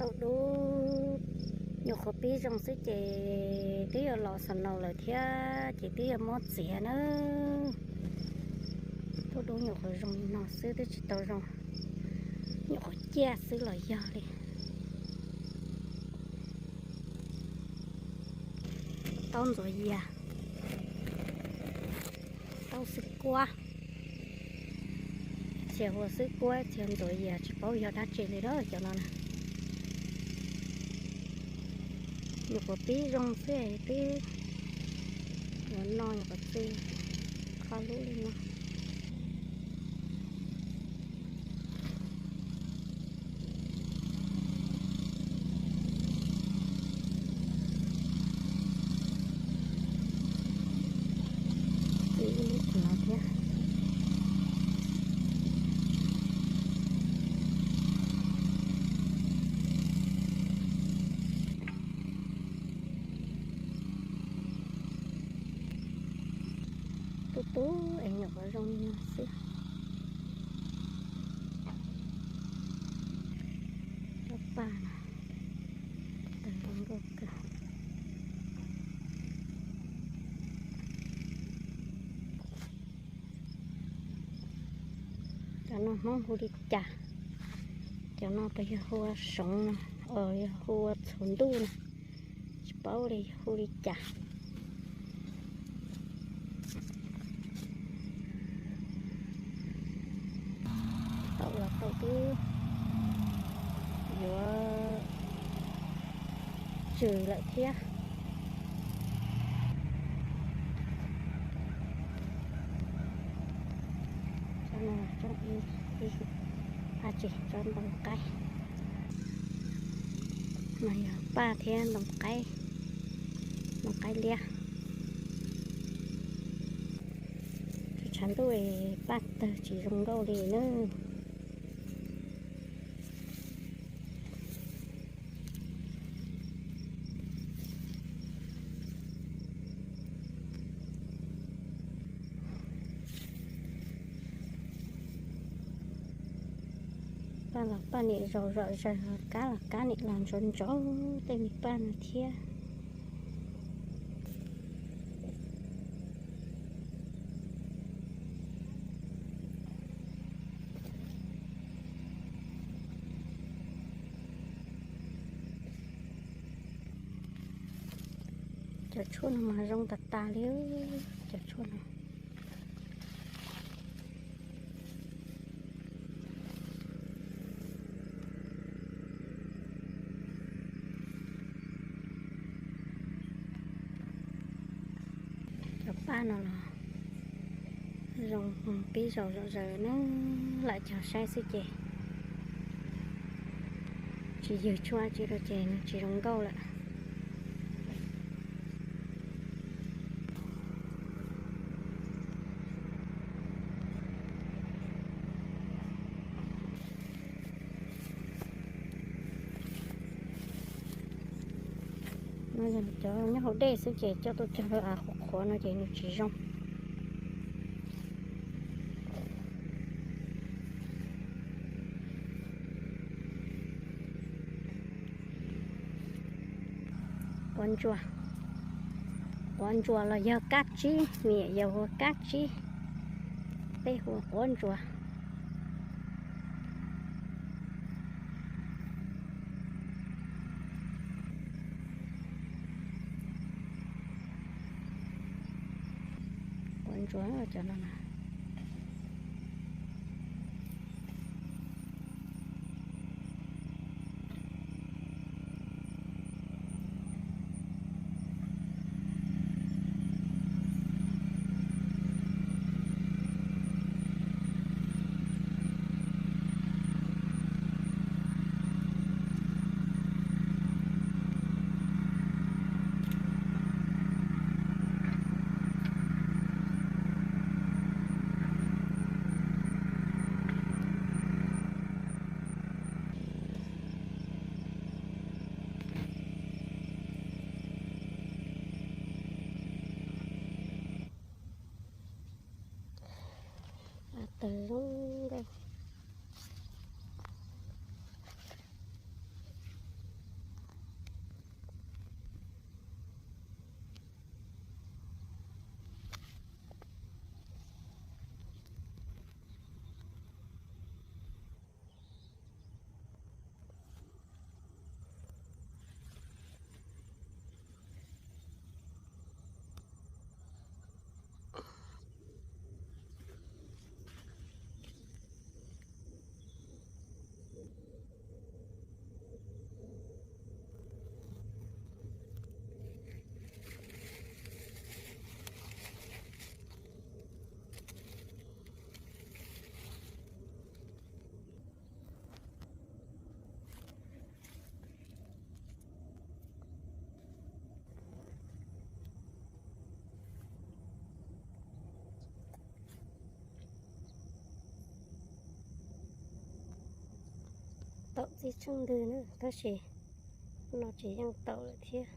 Tauj dub nyuam qhuav pib zoo xwb ces twb yuav los snow lawm thiab ces twb yuav muab txiav na. Tauj dub nyuam qhuav zoo li no xwb twb tsis tau zoo, nyuam qhuav ciaj xwb los yog li. Tauj ntxuav yias, tauj xwb kuab, txhia hu ua xwb kuab txhia ntxuav yias tsis paub yog dab tsi li lawm cov no na. Nyuam qhuav pib zoo xwb twb yuav no nyuam qhuav txi kho lub li no. Txi ib lub qhov no thiab. Tub tub es nyuam qhuav zoo li no xwb. Cov paj no tawg zoo nkauj kawg. Cov no Hmoob hu li cas? Cov no puas yog hu ua soov no, yog hu ua txhuv ntuj no, tsis paub li yog hu li cas. Tau los tau twb yuav tsws lawm thiab. Tsob no tsob ib, ib, a tsis tsob ntoo qaib. No yog paj thiab ntoo qaib, ntoo qaib liab. Tshav ntuj paj tawg tsis zoo nkauj li na. Paj los paj niam zaus zom zaws, kab los kab niam los ntsuav ntsuav tej me paj no thiab. Cov tshuaj no mas zoo tas tas li, cov tshuaj no. Cov paj no los zoo pib zaus zom zaws ne, lam cog saib xwb ces tsis ywg tshuaj tsi rau ces nws tsis zoo nkauj lawm. No yog cov nyob hauv dej xwb ces coj tuaj cog qhuav qhuav no ces nws tsis zoo. Quav ntsuas, quav ntsuas los yog kab tsib, me nyuam yaus hu ua kab tsib, peb hu ua quav ntsuas. Quav ntsuas cov no na. Tawg zoo nkauj. Txi tsheej ntws na, tab sis no tseem yeej tau lawm thiab.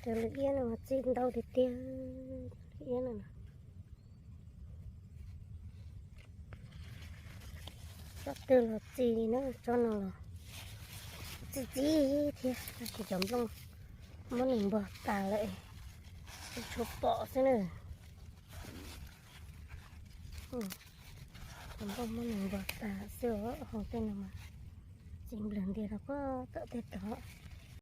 Cov lwm iab no mas txi ntau tiag tiag, lwm iab no. Tsob twg los txi li na, tsob no los txi txi thiab, tab sis cov nplooj muab nws npog tas lawm, tshuav pom xwb na. Cov nplooj muab nws npog tas xwb os, hauv tej no mas txiv nplawg ntiag rau puag tom tej tog.